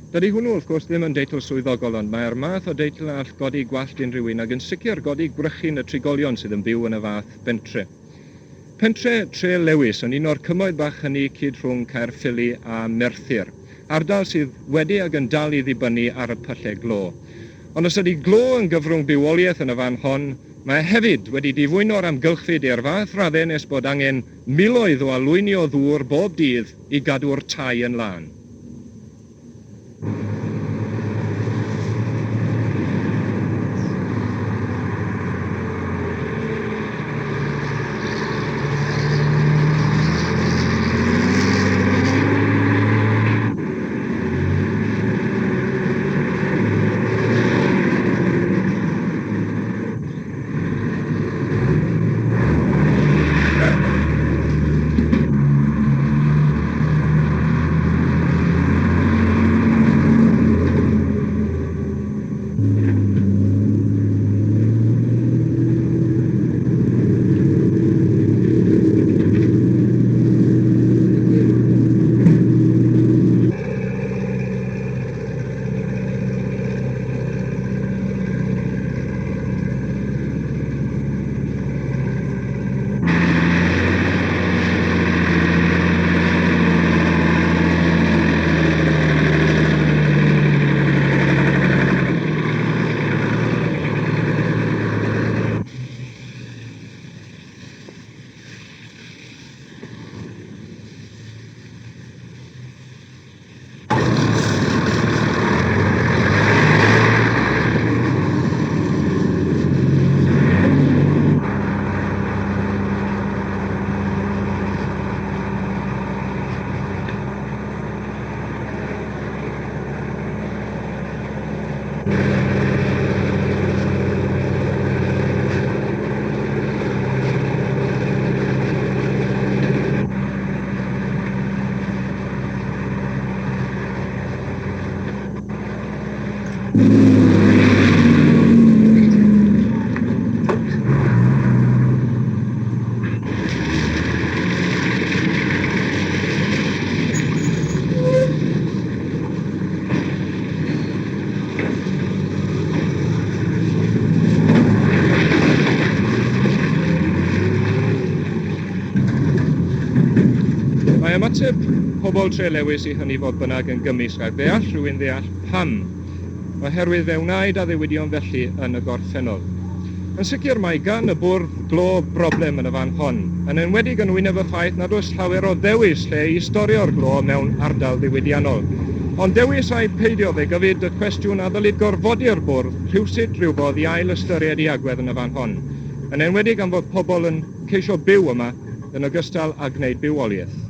Dydy hwnnw, wrth gwrs, ddim yn deitl swyddogol ond mae'r math o deitl a all godi gwallt unrhyw un ac yn sicr godi gwrychyn y trigolion sydd yn byw yn y fath bentre. Pentre Tre Lewis yn un o'r cymoedd bach hynny cyd rhwng Caerffili a Merthyr. Ardal sydd wedi ag yn dal i ddibynnu ar y pylle glo. Ond os ydy glo yn gyfrwng bywoliaeth yn y fan hon, mae hefyd wedi difwyno'r amgylchfyd i'r fath radde nes bod angen miloedd o alwyni o ddŵr bob dydd i gadw'r tai yn lân. Mae ymateb pobl Trelewis i hynny fodd bynnag yn gymysg ac fe all rhywun ddeall pam. Oherwydd fe wnaed addewidion felly yn y gorffennol. Yn sicr mae gan y bwrdd glo broblem yn y fan hon, yn enwedig yn wyneb y ffaith nad oes llawer o ddewis lle i storio'r glo mewn ardal ddiwydiannol. Ond dewis ai peidio fe gyfyd y cwestiwn a ddylid gorfodi'r bwrdd rhywsut rywfodd i ail ystyried ei agwedd yn y fan hon, yn enwedig am fod pobl yn ceisio byw yma yn ogystal â gwneud bywoliaeth.